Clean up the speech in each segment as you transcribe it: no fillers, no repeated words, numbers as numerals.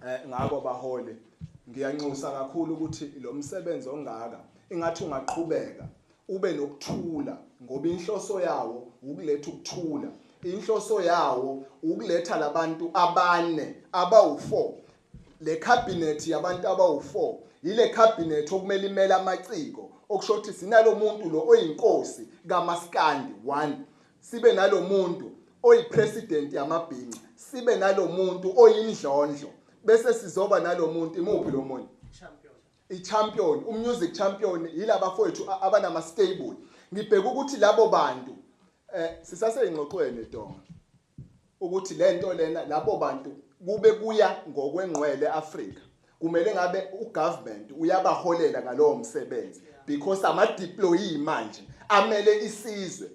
Ngakho baholi, ngiyanxusa kakhulu ukuthi lo msebenzi ongaka ingathi ungaqhubeka ube nokuthula, ngoba inhloso yawo ukuletha ukuthula, inhloso yawo ukuletha labantu abane abawu4. Le cabinet yabantu abawu4 yile cabinet okumele imele amaciko, okusho ukuthi sinalomuntu lo oyinkosi kaMaskandi 1, sibe nalomuntu oyipresident yamabhinca, sibe nalomuntu oyindlondlo, bese sizoba nalomuntu, imuphi lo munye, i-champion, umusic champion, yilaba fowethu abanama stable. Ngibheka ukuthi labo bantu, sisaseyingxoxweni donga ukuthi lento lena, labo bantu kube kuya ngokwengqwele Africa, kumele ngabe ugovernment uyabaholela ngalowo msebenzi, because ama deployee manje amele isizwe.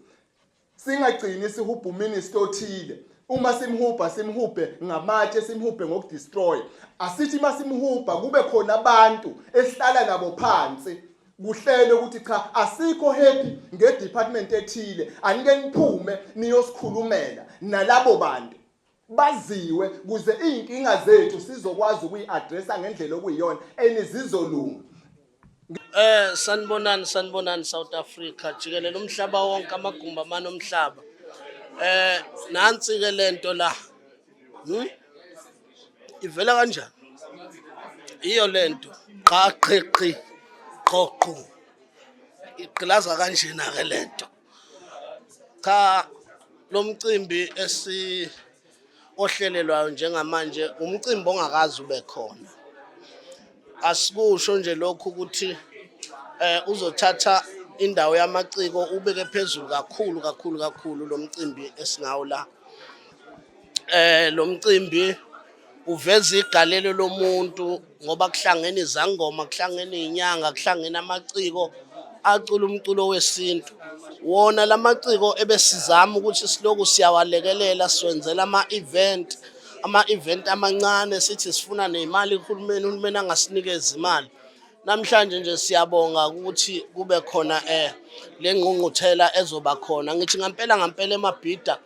Singagcini sihubha uminister othile. Uma simhubha, simhubhe ngamatshe, simhubhe ngokudestroy. Asithi masimhubha kube khona abantu esihlala nabo phansi, kuhlele ukuthi cha, asikho happy ngedepartment ethile, anike niphume niyosikhulumela nalabo bantu, baziwe, kuze iy'nkinga zethu sizokwazi ukuyi-addressa ngendlela okuyiyona enizizolunga. Sanibonani, sanibonani South Africa jikelele, umhlaba wonke, amagumbi amane omhlaba. Nansi ke lento la. Ivela kanjani? Iyo lento. Qa qhi qhi. Qho qho. Igqilaza kanjena ke lento. Cha, lo mcimbi esi ohlelelwayo njengamanje umcimbi ongakazi ube khona. Asikusho nje lokhu ukuthi uzothatha indawo yamaciko ubeke phezulu kakhulu kakhulu kakhulu. Lo mcimbi esingawo la, lo mcimbi uveza igalelo lomuntu, ngoba kuhlangene izangoma, kuhlangene izinyanga, kuhlangene amaciko acula umculo wesintu. Wona lamaciko ebesizama ukuthi siloku siyawalekelela, siwenzela ama-event, ama-event amancane, sithi sifuna nemali kuhulumeni, uhulumeni angasinikezi imali. Namhlanje nje siyabonga ukuthi kube khona le ngqungquthela ezoba khona. Ngithi ngampela ngampela eMabhida,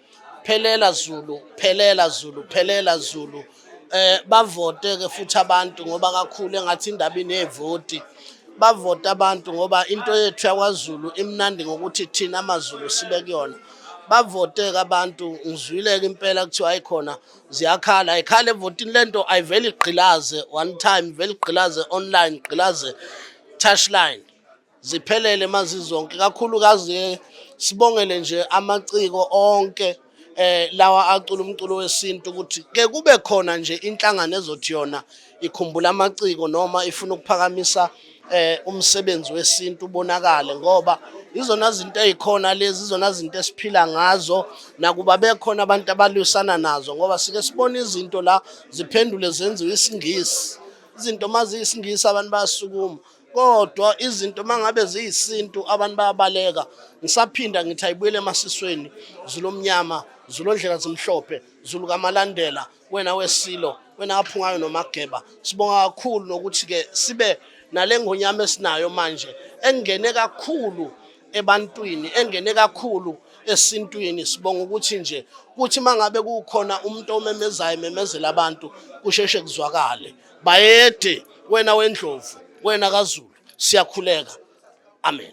phelela Zulu, phelela Zulu, phelela Zulu. Bavote ke futhi abantu, ngoba kakhulu engathi indaba inevoti. Bavote abantu, ngoba into yethu yakwaZulu imnandi ngokuthi thina amaZulu sibe kuyona. Bavote ke abantu. Ngizwile ke impela kuthiwa ayikhona, ziyakhala, ayikhala evotini lento, ayivele igqilaze one time, vele igqilaze online, igqilaze touchline, ziphelele mazizonke. Kakhulukazi sibongele nje amaciko onke lawa acula umculo wesintu, ukuthi ke kube khona nje inhlangano ezothi yona ikhumbula amaciko noma ifuna ukuphakamisa umsebenzi wesintu ubonakale, ngoba izona zinto ezikhona lezi, izona zinto esiphila ngazo, nakuba bekhona abantu abalwisana nazo, ngoba sike sibone izinto la ziphendule zenziwe isingisi. Izinto maziyisingisi abantu bayasukuma, kodwa izinto mangabe ziyisintu abantu bayabaleka. Ngisaphinda ngithi ayibuyele emasisweni. Zulu omnyama, Zulu ndlela zimhlophe, Zulu kaMalandela, wena wesilo, wena aphungayo nomageba, sibonga kakhulu nokuthi ke sibe nale ngonyama esinayo manje engene kakhulu ebantwini, engene kakhulu esintwini. Sibonga ukuthi nje kuthi mangabe kukhona umuntu omemezayo, memezela abantu, kusheshe kuzwakale. Bayede wena wendlovu, wena kaZulu, siyakhuleka, amen.